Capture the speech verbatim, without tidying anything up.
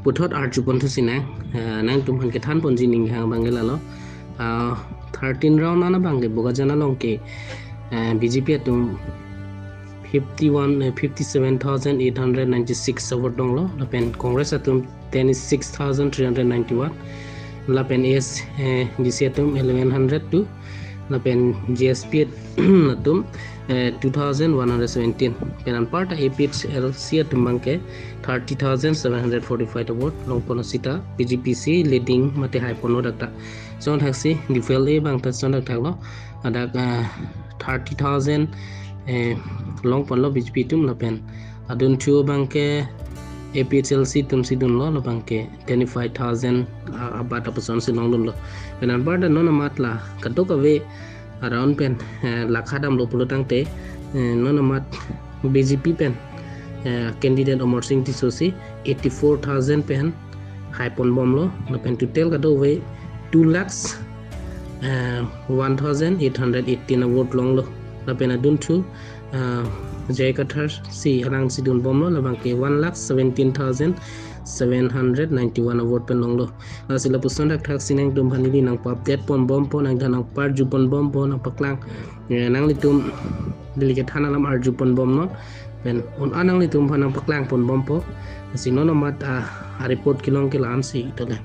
puthot arjupon thusi nang, eh, nangtum aphan kethanponji ninghang abangke lalo. Ah, thirteen round an abangke Bokajan along ke, eh, B J P atum fifty-one, eh, fifty-seven thousand eight hundred ninety-six a-vote longlo, lapen Congress atum twenty-six thousand three hundred ninety-one, lapen A S, eh, D C atum eleven hundred two, lapen J S P atum, eh, two thousand one hundred seventeen. Pen anparta A P H L C atum abangke thirty thousand seven hundred forty-five a-vote longponlo seta B J P si leading mate haiponlo dak ta. Lason thaksi D F L A abang ta lason thakthaklo. Hadak, ah, thirty thousand, eh, longponlo B J P atum lapen adunthu abangke A P H L C atumsi dunlo, labangke twenty-five thousand, ah, abat apusonsi longdunlo. Pen anparta non amat la kadokave a-round pen, eh, lakha damlo pulo tangte, eh, non amat B J P pen, eh, candidate Amarsing Tisso si eighty-four thousand pen haiponbomlo, lapen total kadokave two lakhs, eh, one thousand eight hundred eighteen a-vote longlo. Lapen adunthu, eh, J I Kathar si alangsi dunbomlo, labangke one lakh seventeen thousand seven hundred ninety-one a-vote pen longlo. Lasi lapuson thakthaksi nangtum aphan neli nangpa-updateponbompo, nangthan nangparjuponbompo, nangpaklang, eh, nanglitum neli kethan alam arjuponbomnon. Pen un-an nanglitum aphan nangpaklangponbompo. Lasi non amat, ah, a-report kelong ke la-ansi tole.